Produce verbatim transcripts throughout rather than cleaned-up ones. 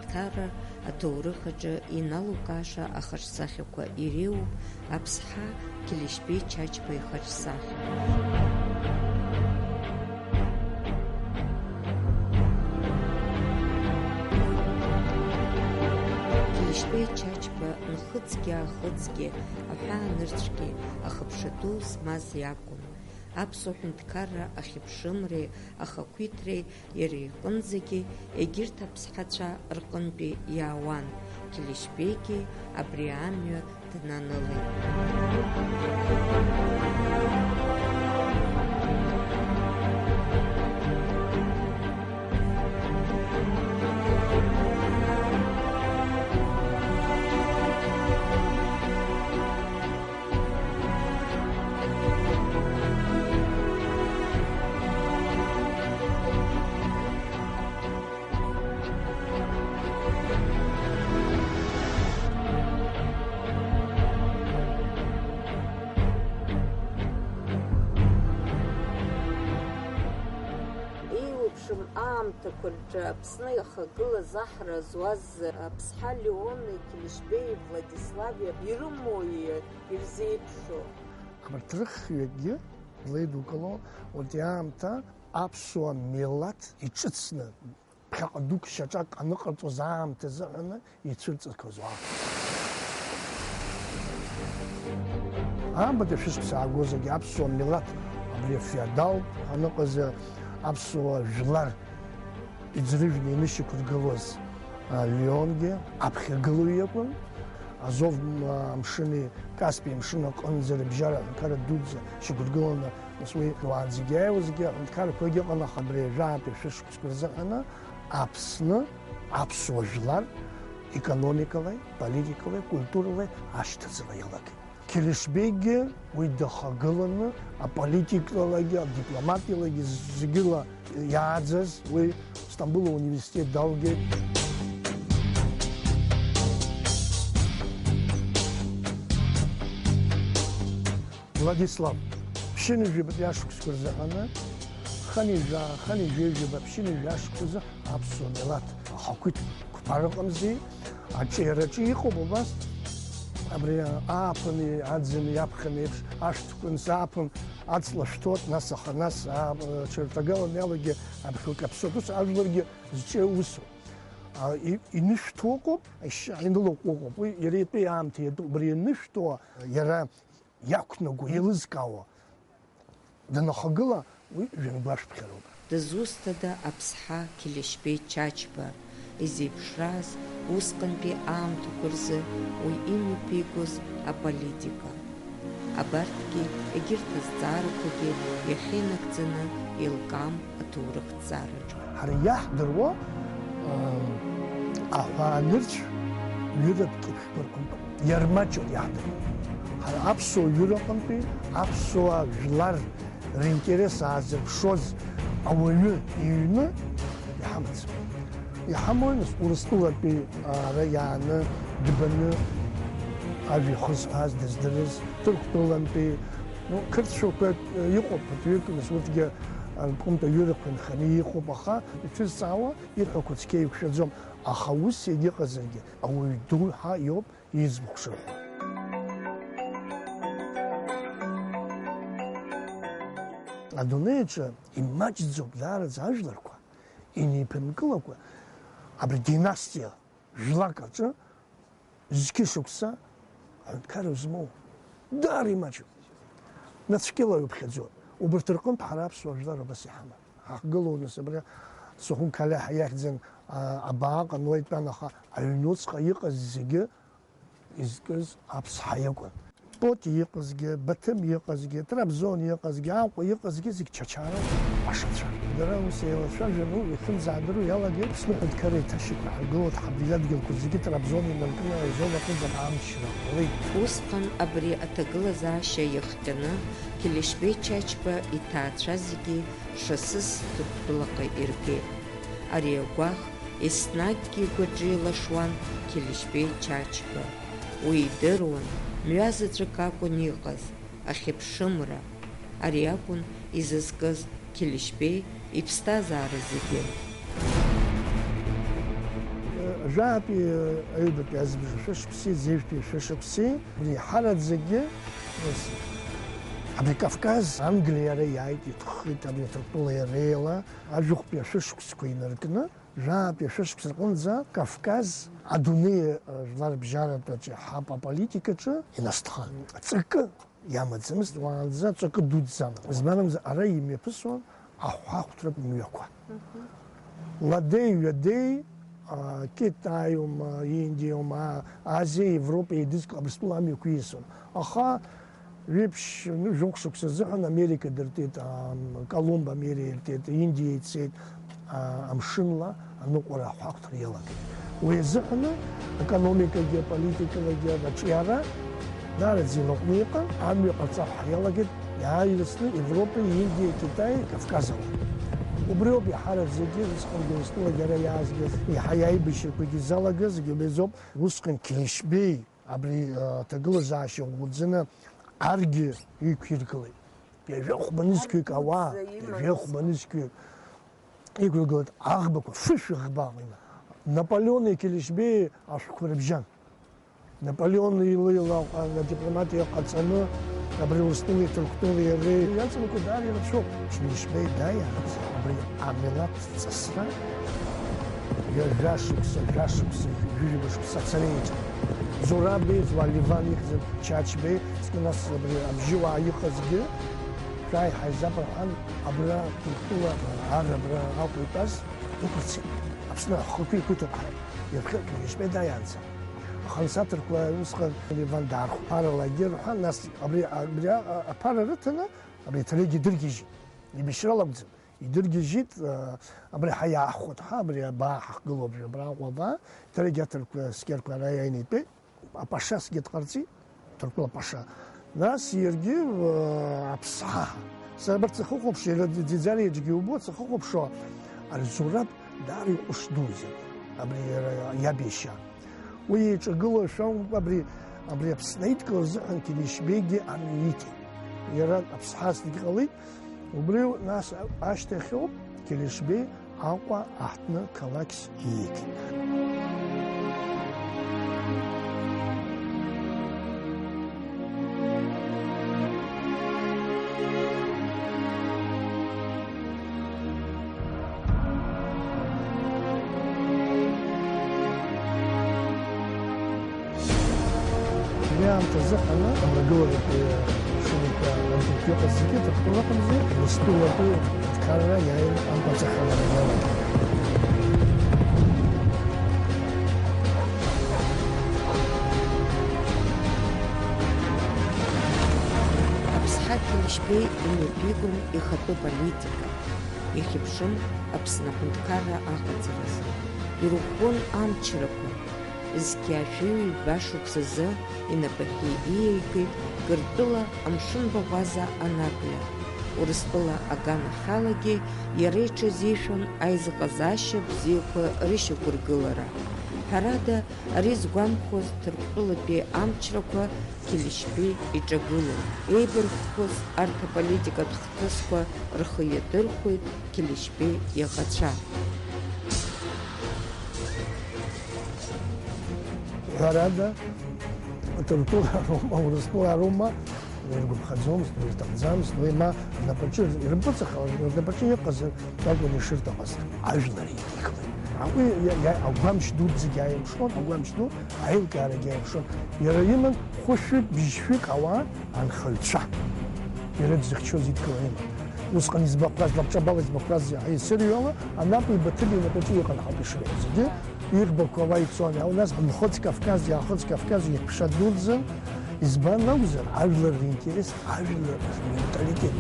Аԥсҭазаара аҭоурых аҿы иналукааша ахаҿсахьақәа иреиуоуп Аԥсҳа Қьелешьбеи Чачба ихаҿсахьа. Қьелешьбеи Чачба нхыҵгьы-аахыҵгьы, аҳәаанырцәгьы ахыԥшатәы змаз иакәын. Аԥсуа ҳәынҭқарра ахьыԥшымреи ахақәиҭреи иара иҟынӡагьы егьырҭ аԥсҳацәа рҟынтәи иаауан, Қьелешьбеигьы абри амҩа днанылеит. Еиуеиԥшым аамҭақәа рҿы Аԥсны иахагылаз аҳра зуаз Аԥсҳа Леони Қьелешьбеи Владислави ирымои ирзеиԥшу? Абарҭ рыхҩыкгьы злеидукыло, убри аамҭа аԥсуа милаҭ иҿыцны, ԥхьаҟа дук шьаҿак аныҟарҵоз аамҭа азыҳәаны ицәырҵқәаз уаауп. Аамбатәи ашәышықәса аагозаргьы аԥсуа милаҭ абри афеодалтә аныҟаз аԥсуа жәлар иӡрыжәны инышьақәыргылоз, а, Леонгьы аԥхьагылаҩ иакәын. Азов, м-, амшыни Каспи амшын аҟынӡа рыбжьара аҳәынҭқарра дуӡӡа шьақәыргыланы, нас уи уаанӡагьы иааиуазгьы аҳәынҭқаррақәагьы ыҟан, аха абри ажәаатәи шәышықәсқәа рзыҳәаны Аԥсны аԥсуа жәлар економикалеи, политикалеи, культуралеи ашьҭаҵара иалагеит. Қьелешьбеигьы уи дахагыланы аполитикалагьы, адипломатиалагьы зегьыла иааӡаз уи Стамбул ауниверситет далгеит. Владислав, ԥшьынҩажәи жәабатәи ашықәсқәа рзыҳәаны, хынҩажәа, хынҩажәи жәаба, ԥшьынҩажәи ашықәсазы аԥсуа милаҭ ахақәиҭ қәԥара ыҟамзи, аҿиараҿы иҟоуп убас, абри ааԥыни аӡыни иаԥхьаны еиԥш, ашәҭқәа анҵы ааԥын аҵла шәҭоит, нас аха, нас, а, ҽырҭагалан иалагьы абӷьы каԥсоит, ус ажәларгьы зҿио усуп. А, и-, инышәҭуа ыҟоуп, ашьшьыҳәа инылаҟәуа ыҟоуп, уи иара итәы аамҭа иатәуп, убри ианышәҭуа иара иақәнаго, еилызкаауа данахагыла, уи жәҩангәашәԥхьароуп. Дызусҭада Аԥсҳа Қьелешьбеи Чачба, изеиԥшраз усҟантәи аамҭақәа рзы уи имҩаԥигоз аполитика? Абарҭгьы, егьырҭ азҵаарақәагьы иахьынагӡаны еилкаам аҭоурыхҭҵаараҿы. Ҳара иаҳдыруа, ыы, аҳәаанырцә ҩыратә кьыԥхьқәа рҟынтә иармаҷуп иаҳдыруа. Ҳара аԥсуа ҩыраҟынтәи аԥсуа жәлар ринтерес аазырԥшуаз ауаҩы иҩны иҳамаӡам. Иҳамои, нас, Урыстәылатәи ара иааны дбаны ажәа ихызҳәааз, дыздырыз, Ҭырқәтәылантәи, ну, қырҭшәақәак, э, иҟоуп, ԥыҭҩык, нас, урҭгьы, э, рҟынтә аҩырақәа нханы иҟоуп, аха ицәызҵаауа ирҳәақәо цқьа еиқәшәаӡом. Аха ус егьыҟазаргьы, ауаҩ ду ҳәа иоуп изыхәшоу. Адунеи аҿы имаҷӡоуп даараӡа ажәларқәа, инеиԥынкылакәа абри династиа жәлак аҿы зқьышықәса аҳәынҭқарра змоу. Даара имаҷуп. Нацәкьыла иуԥхьаӡо. Убарҭ рҟынтә ҳара аԥсуа жәлар абас иҳаман. Ҳахгылоу, нас, абра Сухум Калиаҳа иахьӡын, а, абаа ҟамлеит, тәан, аха аҩнуҵҟа иҟаз зегьы изкыз аԥсҳа иакәын. Поти иҟазгьы, Баҭым иҟазгьы, Трабзон иҟазгьы, Аҟәа иҟазгьы зегь Чачароуп, ашацәа. Дара ус еилацәажәаны уи ихынӡаадыруа иалагеит, Аԥсны аҳәынҭқарра еиҭашьақәырҳаргылоит, ҳабри адгьылқәа зегьы Трабзон инаркны азон аҟынӡа амчра ҟалеит. Усҟан абри аҭагылазаашьа иахҟьаны Қьелешьбеи Чачба иҭаацәа зегьы Шасыс Ҭырқәтәылаҟа иргеит. Ари агәаӷ еснагьгьы игәаҿы илашуан Қьелешьбеи Чачба. Уи идыруан, мҩазаҵәык акәын иҟаз, ахьыԥшымра. Ари акәын изызкыз Қьелешьбеи иԥсҭазаара зегьы. Жәаатәи аҩбатәи азыбжа шәышықәси, зежәтәи шәышықәси, абри иҳараӡакгьы, ус, абри Кавказ, Англиа ара иааит, иҭаххеит, абри Ҭырқәтәылеи иареи ала, ажәохәтәи ашәышықәсқәа инаркны, жәаатәи ашәышықәса рҟынӡа Кавказ адунеи, э, жәларбжьаратәаҿы ҳап аполитикаҿы инасҭхан. Ҵакы иамаӡамызт, уаанӡа ҵакы дуӡӡан. Избан акәзар, ара имҩаԥысуан ахәаахәҭратә мҩақәа. Ладеи, ҩадеи, а, Китаиума, Индиоума, а, Азиа, Европа еидызкыло Абрыстәыла амҩақәа ииасуан. Аха ҩеиԥш, ну, жәохә шықәса азыҳәан Америка дыртит, а, Колумб Америка иртит, Индиа ицеит, а, амшынла аныҟәара ахәаахәҭра иалагеит. Уи азыҳәаны аекономикагьы, аполитикалагьы аҿиара даараӡа илаҟәны иҟан, амҩа ҟарҵар ҳәа иалагеит, иааирсны Европеи, Индиеи, Китаи, Кавказ ала. Убриоуп иаҳараӡакгьы, усҟан Гәынсҭылагьы ара иаазгаз, еиҳа иаибашьрақәагьы залагаз, зегьы убри азоуп. Усҟан Қьелешьбеи абри, а, аҭагылазаашьа ӷәӷәаӡаны аргьы иқәиргылеит. Ҩажәа хәба нызқьҩык ауаа, ҩажәа хәба нызқьҩык иқәиргылеит, аӷбақәа, фышә ӷба ҟалеит. Наполеони Қьелешьбеи ашәҟәқәа рыбжьан. Наполеон илеилаҟәан, адипломатиа ҟаҵаны, абри Урыстәылеи Ҭырқәтәылеи иареи иаҵанакуа даара ирацәоуп. Қьелешьбеи дааиаанӡа абри амилаҭ ҵысра ҩажәа шықәса, жәа шықәса, жәаҩа шықәса ацара иаҿын. Зураб иеиҵуа Леван ихьӡын Чачбеи, ҵкы нас абри абжьыуаа иҟазгьы, шәааи ҳаизап рҳәан, абра Ҭырқәтәыла ар абра Аҟәа итәаз дықәырцеит. Аԥсны ҳхықәиқәиҭуп ҳәа, иаԥхьа Қьелешьбеи дааиаанӡа. Аха нас аҭырқәа усҟан Леван даархәарлагьы рҳәан, нас абри, абри а-, аԥара рыҭаны, абри аҭырқәгьы дыргьежьит. Еибашьрала акәӡам. Идыргьежьит, а, абри ҳаиаахәоит, ҳа абри абаа ҳахгылоуп, абра Аҟәа абаа, иҭарагьы аҭырқәа скьарқәа ара иааины итәеит. Апаша сгьы дҟарҵеит, Ҭырқәтәыла паша. Нас иаргьы, а, аԥсҳа. Сара абарҭ сахыхәаԥш, иара Ӡиӡариаҿгьы убоит, сахыхәаԥшуа, ари Зураб даара иҟәыш дузеи, абри иара иаб иашьа. Уи еиҿагылоушәа абри, абри Аԥсны аидкыла рзыҳәан Қьелешьбеигьы амҩа иҭеит. Иара аԥсҳас дҟалеит, убри нас ашьҭахьоуп Қьелешьбеи Аҟәа аҳҭны қалақьс ииҭеит. Убри аамҭазы ҳәаны амрагыларатәи ашәырқәа рантәи иҟаз зегьы Ҭырқәтәыла аҟынӡа Урыстәылатәи аҳәынҭқарра иааин ампыҵахалара иалагеит. Аԥсҳа Қьелешьбеи имҩаԥигон ихатәы политика, ихьыԥшын Аԥсны аҳәынҭқарра аҟаҵаразы, ирыӷәӷәон амчрақәа, зқьи жәаҩа ҩба шықәсазы инапахьы ииаигеит Гыртәыла амшынбаӷәаза анагҩа. Урыстәыла аганахьалагьы иара иҽазишәон аизыҟазаашьа бзиақәа рышьақәыргылара. Ҳәарада, ари згәамхоз Ҭырқәтәылатәи амчрақәа Қьелешьбеи иҿагылон. Еибарххоз арҭ аполитикатә хҭысқәа рхы иадырхәеит Қьелешьбеи иаӷацәа. Ҳәарада, Ҭырқәтәылароума, Урыстәылароума, иргәаԥхаӡомызт, ирҭахӡамызт, уи ма рнапаҿы, ирымпыҵахалан, рнапаҿы иҟазар акәын ишырҭахыз, ажәлар еидикылеит. Уи иа-, иа-, агәамч дуӡӡагьы ааирԥшуан, агәамч ду аилкаарагьы ааирԥшуан. Иара иман хәышәҩык, бжьшәҩык ауаа анхаҩцәа ирыдзыхьчоз идкыланы иман. Усҟан избақәаз, лабҿабала избақәаз исырҩуала, Анапи Баҭыби инапаҿы иҟан ҳауп ишырҳәо зегьы. Иӷбақәа уа ицон, иа-, нас Нхыҵ Кавказ, Иаахыҵ Кавказ иаҳәшьа дуӡӡан, избан акәзар, ажәлар ринтерес, ажәлар рменталитет.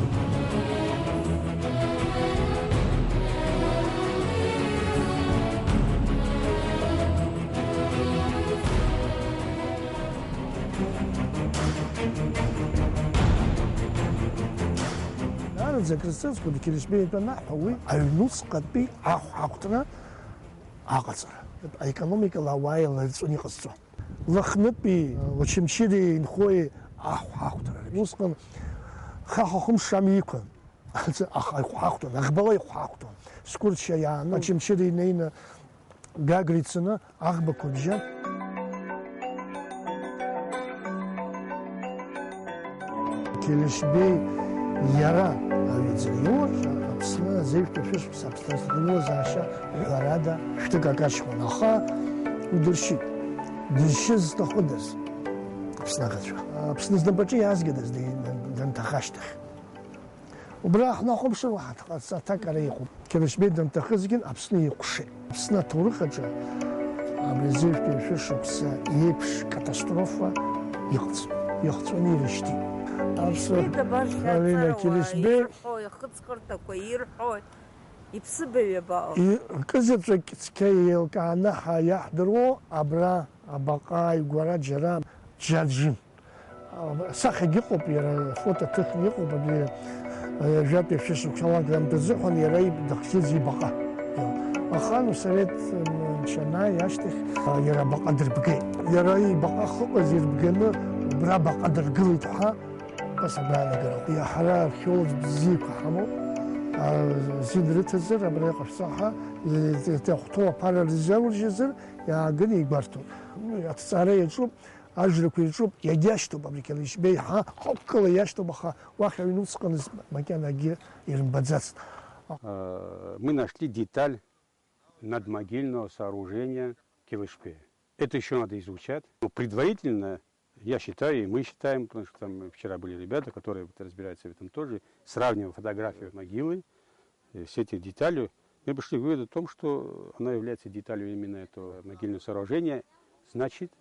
Даараӡа акрызҵазкуа Қьелешьбеи иҳәан аҳәа уи аҩнуҵҟатәи ахә-, ахәҭра аҟаҵара. Аекономикала ауаа еиларҵәаны иҟазҵо. Лыхнытәи, Очамчыреи инхои ахә-, ахәҭра. Усҟан хаха хымш амҩа иқәын. Аха ихәҳахәҭон, аӷбала ихәҳахәҭон. Сқәырчча иааны, Очамчыра инеины, Гагра ицаны аӷбақәа бжьан. Қьелешбеи иара аҩаӡара иоур, Аԥсны азеижәтәи ашәышықәса Аԥсны аҭагылазаашьа ҳәарада шәҭык акаршьуан, аха удыршьит. Дызшьыз зҭахыдаз Аԥсны аӷацәа? Аԥсны знапаҿы иаазгадаз ди-, данҭаха ашьҭахь? Убра ҳнахәаԥшыр, уаҳа аҭак ара иҟоуп. Қьелешбеи данҭахызгьы Аԥсны икәшеит. Аԥсны аҭоурых аҿы абри азеижәтәи ашәышықәса еиԥш катастрофа иҟаӡам. Иахҵәаны ирышьҭит. Аԥсуа Қьелешбеи дабаршьи, Алина аҵарауаа Қьелешбеи ирҳәо, ихыҵхырҭақәа ирҳәо, иԥсыбаҩ абаҟоу? И-, кызаҵәык цқьа еилкааны ҳа-, иаҳдыруоу абра абаҟа ааигәара џьара џьаджын. Асахьагьы ыҟоуп, иара фото ҭыхны иҟоуп, абри, э, жәатәи ашәышықәса алакәӡам дазыҳәан иара иб-, дахьӡыз ибаҟа. Ахан усовет, м, шанааи ашьҭахь, а, иара абаҟа дырбгеит. Иара ибаҟа ахьыҟаз ирбганы убра абаҟа дыргылеит ҳәа, убас агәаанагарақәа. Иа-, ҳара археолог бзиақәа ҳамоуп. А, зин рыҭазар, абра иҟашәҵа ҳәа, и-, и-, иахәҭоу аԥара рзалжьазар, иааганы игәарҭон. Аҭҵаара иаҿуп. Ажрақәа ирҿуп, иагьиашьҭоуп абри Қьелешбеи ҳәа, хықәкыла иашьҭоуп, аха уахь аҩны усҟан макьана акгьы ирымбаӡацт. Э, мы нашли деталь надмогильного сооружения Келешбея. Это ещё надо изучать. Но предварительно, я считаю, и мы считаем, потому что там вчера были ребята, которые вот разбираются в этом тоже, сравнивая фотографию могилы, э, с этой деталью, мы пришли к выводу о том, что она является деталью именно этого могильного сооружения, значит,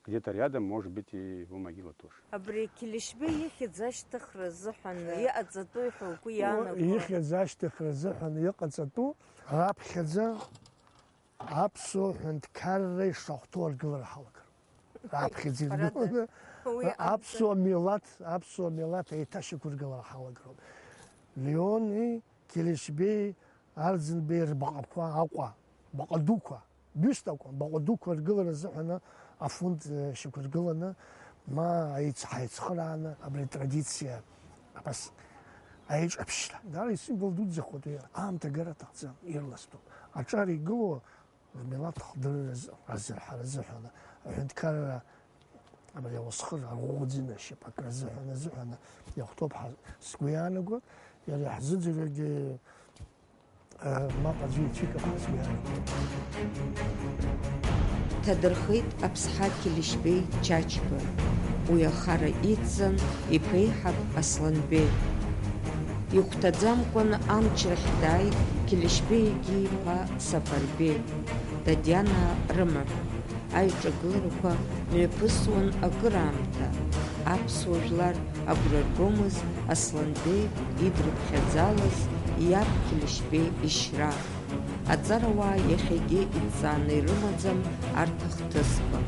где-то рядом может быть и его могила тоже. Абри Келешбеи ихьӡ ашьҭыхра азыҳәан иҟаҵатәу ҳәа угәы иаанагома? Ихьӡ ашьҭыхра азыҳәан иҟаҵатәу раԥхьаӡа аԥсуа ҳәынҭқарра ишахәҭоу аргылара ҳалагар. Раԥхьаӡа иргыланы, уи акәӡам. Аԥсуа милаҭ, аԥсуа милаҭ еиҭашьақәыргылара ҳалагароуп. Леони Келешбеи, Арӡынбеи рбаҟақәа Аҟәа, баҟа дуқәа, бюст акәын, баҟа дуқәа ргылара азыҳәаны афонд, э, шьақәыргыланы, ма аиц-, ҳаицхырааны абри атрадициа абас аиҿаԥшьра. Даара исимвол дуӡӡахоит уи, аамҭа агара аҭахӡам, ирласӡом. Аҿар игылоу рмилаҭ хдырра азы-, азырҳара азыҳәан, аҳәынҭқарра абри ауасхыр арӷәӷәаӡаны ашьапы акразыҳәан азыҳәан иахәҭоуп ҳәа сгәы иаанагоит, иара иаҳзыӡырҩуагьы, э, мап аӡәы ицәикып ҳәа сгәы иаанагоит. Ҭадырхеит Аԥсҳа Келешбеи Чачба, уи ахара идҵан иԥеиҳаб Асланбеи. Ихәҭаӡамкәан амчрахь дааит Келешбеи Егьи-иԥа Сафарбеи, Дадианаа рымаҳә. Аиҿагыларақәа мҩаԥысуан акыраамҭа. Аԥсуа жәлар агәра ргомызт Асланбеи идрыԥхьаӡалаз иаб Келешбеи ишьра. Аҵарауаа иахьагьы идҵааны ирымаӡам арҭ ахҭысқәа.